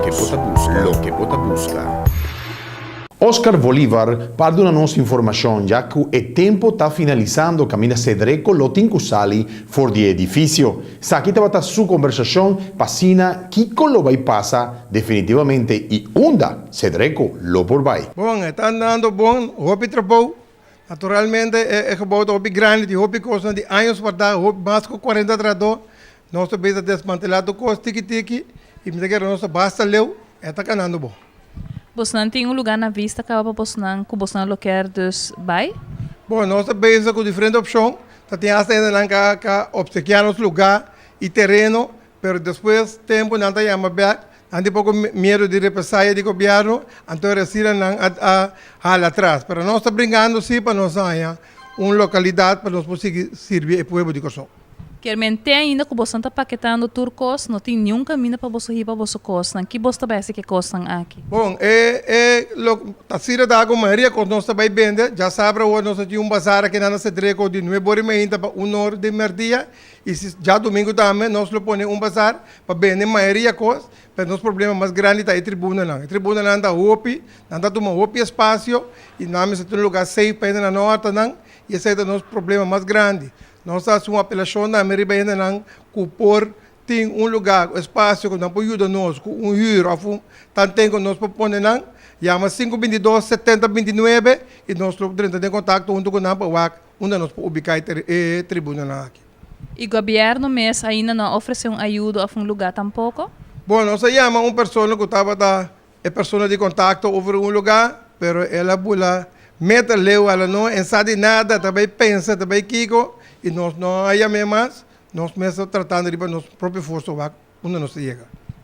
Loke bo ta buska. Loke bo ta buska. Oscar Bolivar pa duna nos informacion ya cu e tempo ta finalisando caminda Sedreco lo tin cu sali for di e edificio. Esaki tabata su combersacion pa asina kico lo bay pasa definitivamente y unda Sedreco lo por bay. Bon, e ta andando bon, hopi trabou. Naturalmente e gebou ta hopi grandi, tin hopi kosnan di años guardá, hopi mas ku kuarenta trahadó. Nos ta bisa desmantelá tur kos tiki tiki i mi ta kere nos ta basta leu, e ta kanando bon. Bosnan tin un lugá na vista kaba pa bosnan ku bosnan lo kier dus bai? Bon, nos ta bezig ku diferente opshon. Ta tin asta hendenan ka ka opsekiá nos lugá i tereno, pero despues tempu nan ta yama bèk, nan tin poko miedu di represaya di gobièrnu, anto e asina nan a a hala atras. Pero nos ta bringando si pa nos haña un lokalidat pa nos por sigui sirbi e pueblo di Kòrsou. Kier men te ainda ku boso ta paketando tur kos, no tin niun kaminda pa boso hiba boso kosnan. Ki boso ta bai hasi ku e kosnan aki? Bon, e e lo ta asina ta ku mayoria kos nos ta bai bende. Djasabra awor nos ta tin un bazar aki na Cedreco di nuebe ora i meinta pa un or di merdia. I si djadumingu tambe nos lo pone un bazar pa bende mayoria kos. Pero nos problema mas grandi ta e tribunanan. E tribunanan ta hopi, nan ta tuma hopi espasio i nan mester tin un lugar safe pa hende nan no hòrta nan. I esei ta nos problema mas grandi. Nos ta hasi un apelashon tambe riba hendenan ku por tin un lugá, un espasio ku nan por yuda nos ku un hür òf un tanten ku nos por pone nan. Yama sinku bintidos setenta bintinuebe i nos lo drenta den kontakto huntu ku nan pa wak unda nos por ubiká e tribunanan aki. I gobièrnu mes ainda no a ofresé un ayudo òf un lugá tampoko? Bon, nos a yama un persona ku tabata E persona di contacto over un lugar, pero el a bula meta leu ala no en sa di nada, ta bay pensa, ta bay kico, y nos no a yam'é mas, nos mes ta tratando riba nos propio forsa wak unda nos ta yega.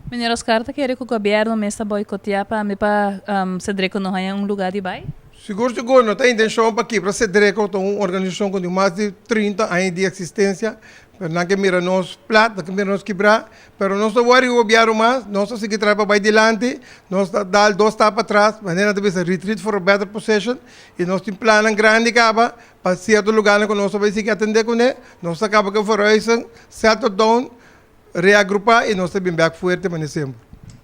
Meneer Oscar ta kere cu gobierno mes ta boicotea pa mi pa Cedreco no haya un lugar di bay? Sigur sigur no ta intencion pa kibra Cedreco, ta un organisacion cu tin mas di 30 aña di existencia, pero nan ke mira nos plat, nan ke mira nos kibra, Pero nos no wòri gobièrnu mas, nos ta sigui traha pa bai dilanti, nos ta dal dos stap patras, manera nan ta bisa retreat for a better position, i nos tin plannan grandi kaba pa sierto lugarnan ku nos ta bai sigui atendé kuné, nos ta kaba ku e verhuizing, settle down, reagrupá i nos ta bin bèk fuerte manera semper.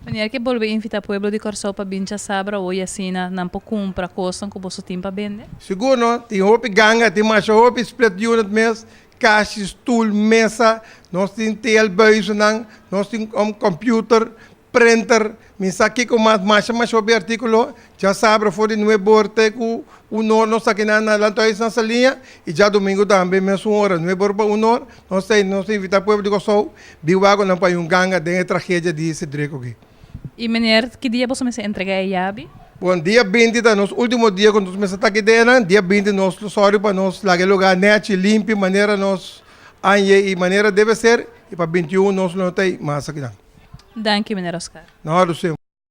Meneer ke bolbe invitá pueblo di Kòrsou pa bin djasabra oy asina nan por kumpra kosnan ku boso tin pa bende? Sigur no, tin hopi ganga, tin masha hopi split unit mes, Kashi, stul, mesa, nos tin TL-buizennan, nos tin computer, printer, mi sa kiko mas, masha masha hopi artíkulo. Djasabra for di nuebe or te ku un or nos ta kinan na Landhuis na Saliña i djadumingu tambe mesun ora, nuebe or pa un or, nos ta nos ta invitá pueblo di Kòrsou bin wak ku nan pa un ganga den e tragedia di Cedric aki. I meneer, ki dia boso mester entregá e yabi? Bon, dia binti ta nos último dia ku nos mester ta aki den. Dia binti nos lo sòru pa nos laga e lugá nèchi, limpi, manera nos anje i manera debe ser. I pa bintiun nos lo no ta ei mas akinan. Danki, meneer Oscar. Na òrdu, semper.